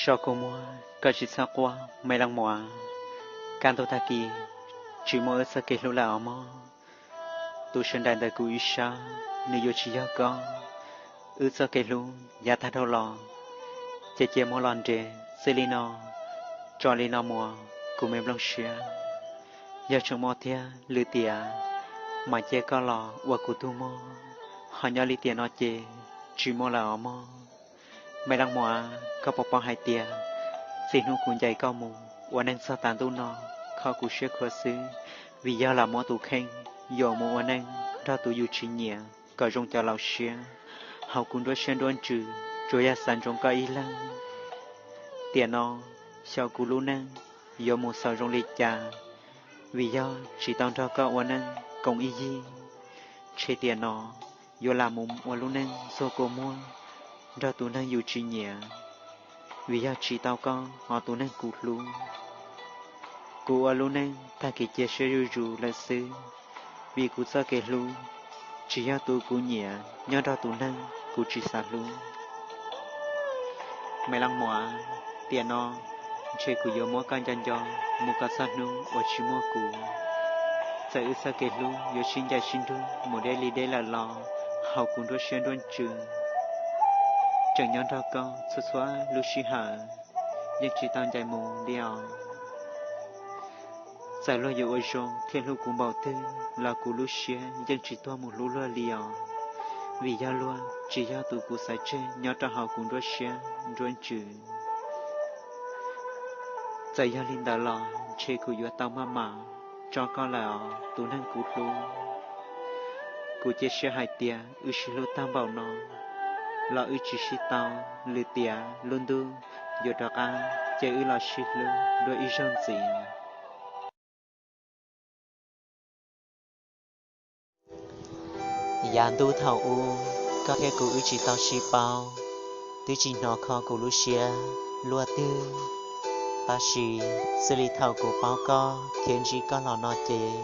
Tso kua muag, koj tsis txhob quaj me leej muam. Kaj ntug tag kis tsis muaj wb txoj kev hlub lawm os mog. Tus sawv daws ntawm kuv ib sab, nws yuav tsis yog koj. Wb txoj kev hlub yav tag dhau los, ces cia muab los nres txij li no, tso li no mus, kuv me nplooj siab. Yog tseem muaj thiab lwm tiam, mam cia koj los ua kuv tug mog. Ho nyob li tiam no ces tsis muaj lawm os mog. Me leej muam, koj puas paub hais tias txij hnub kuv ncaim koj mus ua neej txog tav ntuj no, kho kuv siab khuav xwb, vim yog lam muab tus kheej yuam mus ua neej nrog tus yus tsis nyiam kom zoo cov laus siab. Hauv kuv nruab siab nruab ntsws tsuas yog xav ntsoov koj ib leeg. Tiam no xyov kuv lub neej yuav mus xaus zoo li cas, vim yog tsis tau nrog koj ua neej koom ib yig. Ntshe tiam no yuav lam mus ua lub neej ntxuag kua muag nrog tus neeg yus tsis nyiam, vim yog tsis tau koj hos tus neeg kuv hlub. Kuv ua lub neej tag kev cia siab zuj zus lawm xwb, vim kuv txoj kev hlub tsis yog tus kuv nyiam nyob nrog tus neeg kuv tsis xav hlub. Me leej muam, tiam no ntshe kuv yuav muab koj nco nco mus kom txog hnub uas tsis muaj kuv. Txawm wb txoj kev hlub yuav sib ncaim sib nrug mus deb li deb lawm los, hauv kuv nruab siab nruab ntsws tseem nyob nrog koj txhua txhua lub sij hawm, yeej tsis tau ncaim mus li os. Txawm luag yuav ua zoo thiab hlub kuv npaum twg los kuv lub siab yeej tsis tuag mus hlub luag li os, vim yog luag tsis yog tus kuv xav tseg nyob rau hauv kuv nruab siab nruab ntsws. Txawm yog li ntawd los ntshe kuv yuav tau maj mam tso koj lawm os tus neeg kuv hlub. Kuv cia siab hais tias wb sib hlub tag npaum no los wb tsis sib tau, lwm tiam lub ntuj yuav rov qab cia wb los sib hlub dua ib zaug ntxiv. Yav ntuj thaum ub, koj thiab kuv wb tsis tau sib paub, twb tsis hnov kho kuv lub siab luaj twg. Tab sis xws li thaum kuv paub koj thiab ntsib koj los no ces,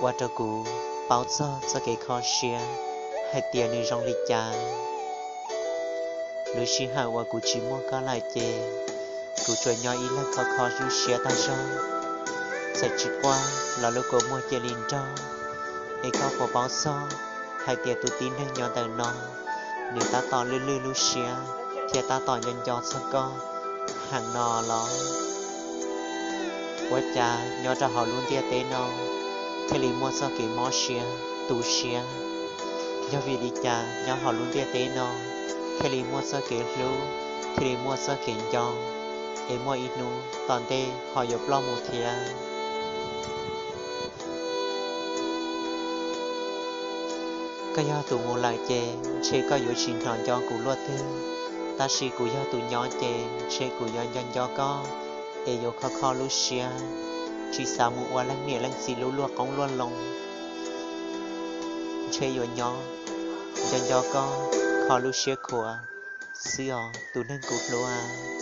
ua rau kuv paub txog txoj kev kho siab hais tias nws zoo li cas. Lub sij hawm uas kuv tsis muaj koj lawm ces, kuv tsuas nyob ib leeg kho kho lub siab tag zog. Txawm tsis quaj los lub kua muag cia li nrog. Es koj puas paub txog hais tias tus tib neeg nyob ntawm no, nws tab tom lwj lwj lub siab thiab tab tom nco nco txog koj heev no los? Ua cas nyob rau hauv lub ntiaj teb no thiaj li muaj txoj kev mob siab, tu siab? Yog vim li cas nyob hauv lub ntiaj teb no thiaj li muaj txoj kev hlub, thiaj li muaj txoj kev nco, es muaj ib hnub tom ntej ho yuav ploj mus thiab? Koj yog tus mus lawm ces ntshe koj yuav tsis hnov nco kuv luaj twg, tab sis kuv yog tus nyob ces ntshe kuv yuav nco nco koj, es yuav kho kho lub siab, tsis xav mus ua leej niam leej txiv lub luaj qoob luaj loo. Ntshe yuav nyob nco nco koj, kho lub siab khuav xwb os tus neeg kuv hlub.